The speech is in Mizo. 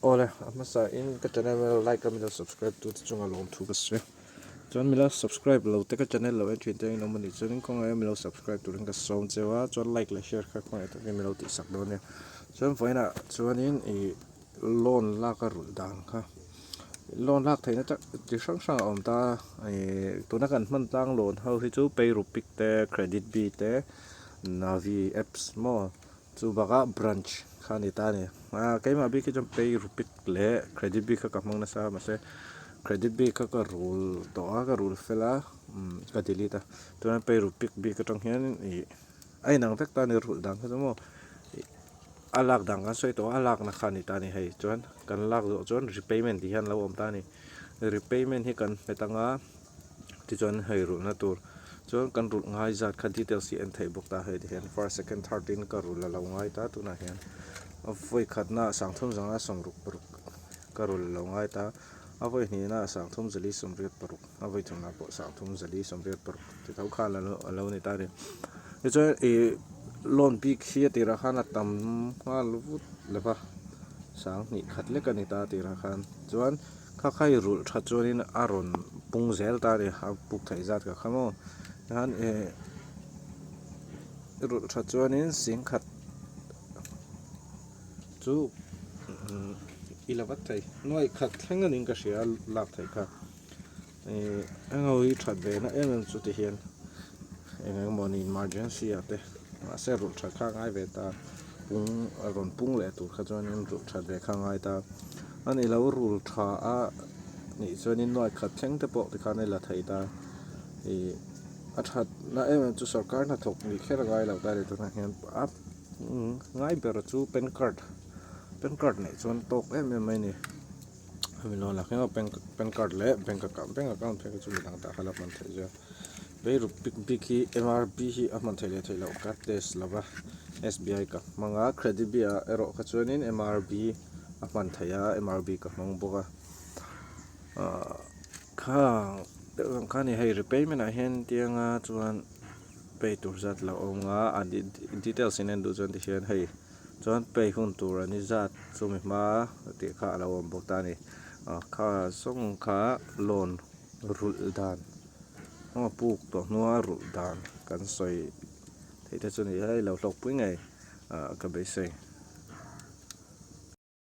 Awle, a hmasa in ka channel milo like a milo subscribe tu te chunga lawmthu ka sawi a. Chuan milo subscribe lo te ka channel lo en thin te in awm a nih chuan khawngaih milo subscribe turin ka sawm cheu a, chuan like leh share kha khawngaih takin milo tihsak dawn nia. Chuan vawiinah chuanin ih loan lak a rulh dan kha loan lak theihna tak chi hrang hrang a awm ta a, ih tuna kan hman tlang loan ho hi chu pay rupee te credit bi te navi apps maw. Chu bakah branch kha a ni ta a ni. Aa keimah bik hi chuan pay rupee leh credit bik kha ka hmang nasa a mahse credit bik kha ka rul tawh a ka rul fel a umm ka delete a chuan pay rupee bik atang hian ih a inang vek ta a ni rulh dan kha chu maw ih a lak dan kan sawi tawh a a lakna kha a ni ta a ni hei chuan kan lak zawh chuan repayment tih hian a lo awm ta a ni repayment hi kan hmet ang a. Tichuan hei rulhna tur chuan kan rulh ngai zat kha details hi en theih bawk ta hei tihian first second third tin ka rulh a lo ngai ta tunah hian a vawi khatna sangthum zanga sawmruk paruk ka rulh a lo ngai ta a vawi hnihna sangthum zali sawmriat paruk a vawi thumna pawh sangthum zali sawmriat paruk ti tho khan a lo ni ta a ni tichuan ih loan bik hi a tirah khan a tam nghal vut lova sanghnih khat lek a ni ta a tirah khan chuan. Kha kha i rulh that chuanin a rawn pung zel ta a ni a puk theih zat ka kha maw tichuan eh i rulh that chuanin singkhat chu i la vat thei nuaih khat thleng a niin ka hria a lak theih kha. Ih eng ho hi that ve na em em chu ti hian eng eng emaw ni emergency ah te mahse rulh that kha a ngai ve ta pung a rawn pung leh tur kha chuanin rulh that ve kha a ngai ta a ni lo rul tha a nih chuanin nuai khat thleng te pawh tikhan a la thei ta ih a that na em em chu sorkar hnathawk nih kher a ngai lo ta a ni tunah hian a ngai ber chu pan card pan card neih chuan tawk em em mai a ni. Hemi loan ah hian bank pan card leh bank account bank account phei kha chu midang tah kha la hman theih zia Beirut bik bik hi M_R_B hi a hman theih leh theih loh ka test lo va S_B_I ka hmang a credit B ah erawh kha chuanin M_R_B a hman theih a M_R_B ka hmang bawk a ahh khang deuh ang kha a ni hei repayment ah hian tianga chuan pay tur zat lo awm a a details in en duh chuan tihian hei. Chuan pay hun tur a ni zat chumi hma tih kha a lo awm bawk ta a ni. Kha zawng kha loan rulh dan a puk tawh hnua rulh dan kan sawi theih te chu a ni a, i lo hlawkpui ngei ka beisei.